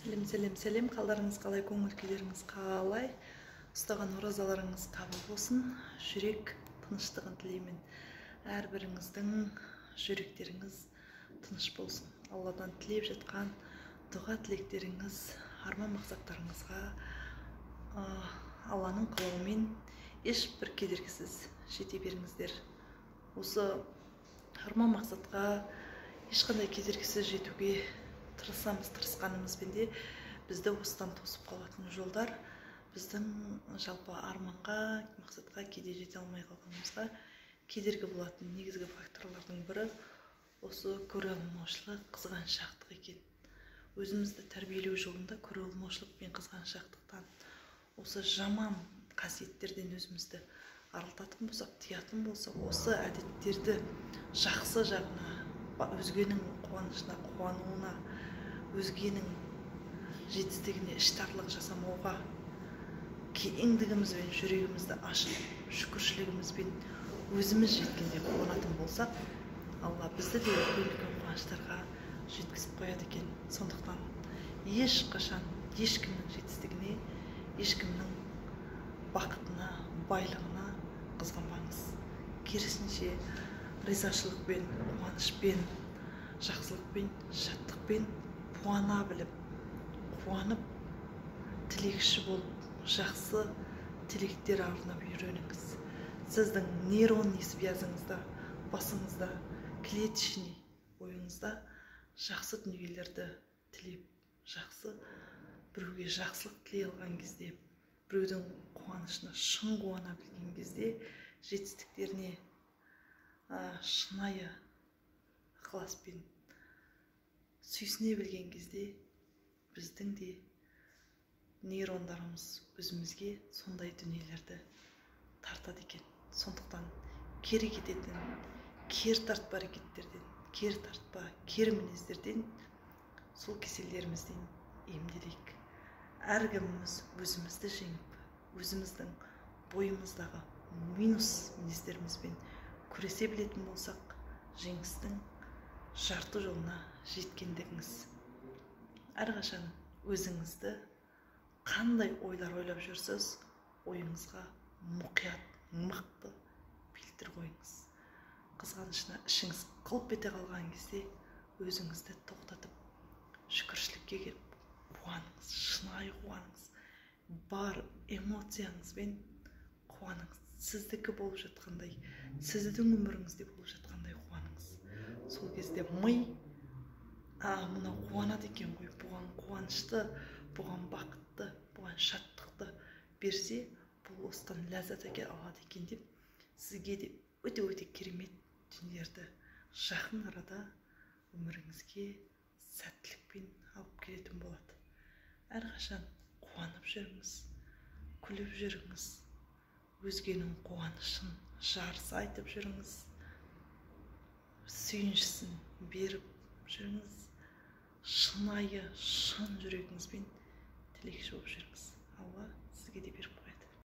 Сәлем, сәлем, сәлем! Қалдарыңыз қалай, көңіл күйлеріңіз қалай? Ұстаған оразаларыңыз қабыл болсын! Жүрек тыныштығын тілеймін. Әрбіріңіздің жүректеріңіз тыныш болсын. Алладан тілеп жатқан дұға тілектеріңіз, арман мақсаттарыңызға Алланың қалауымен ешбір кедергісіз жете беріңіздер. Осы арман мақсатқа ешқандай кедергісіз жетуге тырысамыз. Тырысқанымызбен де бізді осыдан тосып қалатын жолдар, біздің жалпы арманға, мақсатқа кейде жете алмай қалғанымызға кедергі болатын негізгі факторлардың бірі осы көре алмаушылық, қызғаншақтық екен. Өзімізді тәрбиелеу жолында көре алмаушылық пен қызғаншақтықтан, осы жаман қасиеттерден өзімізді арылтатын болсақ, тыятын болсақ, осы әдеттерді жақсы жағына, өзгенің қуанышына қуануына, өзгенің жетістігіне іштарлық жасамауға, кеңдігімізбен жүрегімізді ашып, шүкіршілігімізбен өзіміз жеткенде қуанатын болсақ, Алла бізді де үлкен үлкен қуаныштарға жеткізіп қояды екен. Сондықтан ешқашан ешкімнің жетістігіне, ешкімнің бақытына, байлығына қызғанбаңыз. Керісінше, ризашылықпен, қуанышпен, жақсылықпен, шаттықпен қуана біліп, қуанып, тілекші болып, жақсы тілектер арнап үйреніңіз. Сіздің нейронный связіңізда, басыңызда, клеточный ойыңызда жақсы дүниелерді тілеп, жақсы біреуге жақсылық тілей алған кезде, біреудің қуанышына шын қуана білген кезде, жетістіктеріне шынайы ықыласпен сүйсіне білген кезде, біздің де нейрондарымыз өзімізге сондай дүниелерді тартады екен. Сондықтан кері кететін кері тартпа әрекеттерден, кері тартпа кері мінездерден, сол кеселдерімізден емделейік. Әркіміміз өзімізді жеңіп, өзіміздің бойымыздағы минус мінездерімізбен күресе білетін болсақ, жеңістің жарты жолына жеткендігіңіз. Әрқашан өзіңізді қандай ойлар ойлап жүрсіз, ойыңызға мұқият, мықты фильтр қойыңыз. Қызғанышына ішіңіз қылп ете қалған кезде өзіңізді тоқтатып, шүкіршілікке келіп қуаныңыз, шынайы қуаныңыз, бар эмоцияңызбен қуаныңыз. Сіздікі болып жатқандай, сіздің өміріңізде болып жатқандай қуаныңыз. Сол кезде ми: «А, мынау қуанады екен ғой, бұған қуанышты, бұған бақытты, бұған шаттықты берсе, бұл осыдан ләззат алады екен», – деп, сізге де өте өте керемет дүниелерді жақын арада өміріңізге сәттілікпен алып келетін болады. Әрқашан қуанып жүріңіз, күліп жүріңіз, өзгенің қуанышын жарыса айтып жүріңіз, сүйіншісін беріп жүріңіз, шынайы, шын жүрегіңізбен тілекші болып жүріңіз. Алла сізге де беріп қояды.